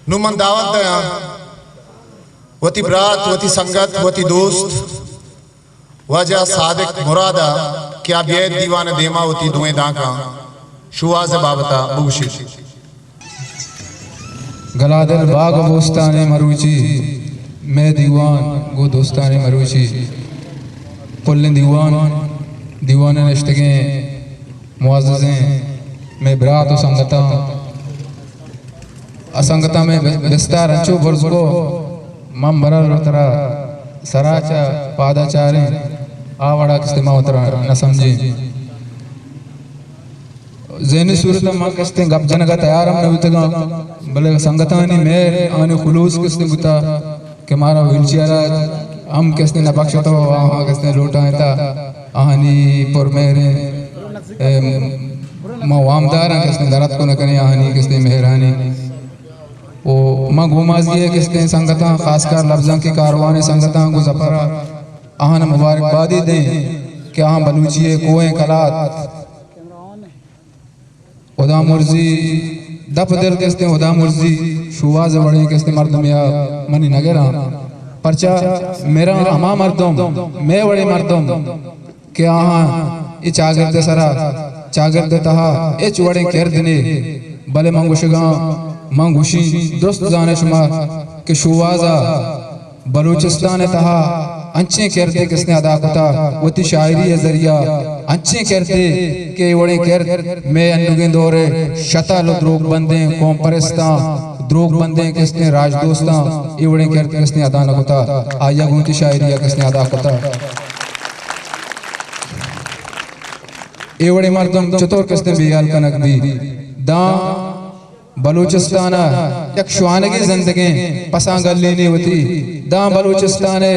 نوں من دعوت دیاں وتی برات، وتی سنگت، وتی دوست واجہ صادق مراد ءَ کہ آ بیایت دیوان ءِ دیما وتی دوئیں دانکاں شوہاز ءِ بابت ءَ بگوشیت۔ گلادل باغ ءُ بوستان ءِ مروچی، مئے دیوان گوں دوستان ءِ مروچی۔ پلیں دیوان، دیوان ءَ نشتگیں معززیں مئے برات ءُ سنگتاں، آ سنگتاں مئے بستار انچو برز کو، من برر ترا سرا چہ پادا چاریں، آ وڑا کستے ما ترا نہ سمجھیں۔ ذہنی صورت ءَ من کستیں گپ جنگ ءَ تیار ہم نہ بوتگاں، بلے سنگتانی مہر، آنی خلوص کستیں بوتا کہ مارا ویل چیئر ءَ ہم کستیں نہ بخشتو، آہاں کستیں لوٹائینتا، آہانی پر مہریں، اے، ما وامداراں کستیں درد کو نہ کنیں آہانی کستیں مہرانی۔ او ما گومازی ءَ کستیں سنگتاں، خاص کر لبزانکی کاروان ءِ سنگتاں گوں ظفر ءَ آہاں مبارکبادی دیں کہ آہاں بلوچی ءِ کوہیں کلات ہدا مرزی، دپ دل کستیں ہدا مرزی، شوہاز وڑیں کستیں مردم یا منی نگراں۔ پرچا میرا ہما مردم، مئے وڑیں مردم کہ آہاں اے چاگرد سرا، چاگرد تہا ہچ وڑیں کرد نے، بلے من گوشگاں، من گوشی درست زانے شما کہ شوہازا بلوچستان ءِ تہا انچیں کردے کسنے ادا کتا، وتی شاعری ءِ ذریعہ انچیں کردے کہ اے وڑیں کرد مئے انوگیں دور ءِ شتل ءُ دروگ بندیں قوم پرستاں، دروگ بندیں کسنے راج دوستاں اے وڑیں کرد کسنے ادا نہ کتا، آئی ءَ گوں وتی شاعری ءَ کسنے ادا کتا۔ اے وڑیں مردم چطور کسنے بے ہیال کنگ بی؟ داں بلوچستان ءَ یک شوانگیں زندگیں پساں گلینی وتی، داں بلوچستان ءِ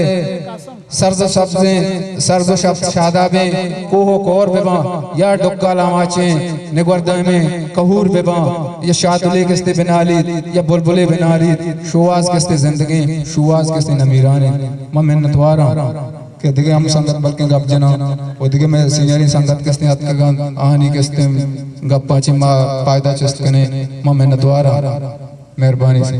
سرز ءُ سبزیں، سرز ءُ شپ شادابیں کوہ ءُ کور بہ باں، یا ڈکال آماچیں نگوردائمیں کہور بہ باں، یا شاتلے کستے بنالیت، یا بلبلے بنالیت، شوہاز کستے زندگیں، شوہاز کستے نمیرانیں۔ من منتواراں۔ کہ دگہ ہم سنگت بلکیں گپ جناں ءُ دگہ مئے سینئریں سنگت کستیں اتکگ انت، آہانی کستیں گپاں چہ ما پائدہ چست کنیں۔ ما منتوار آں۔ مہربانی سے۔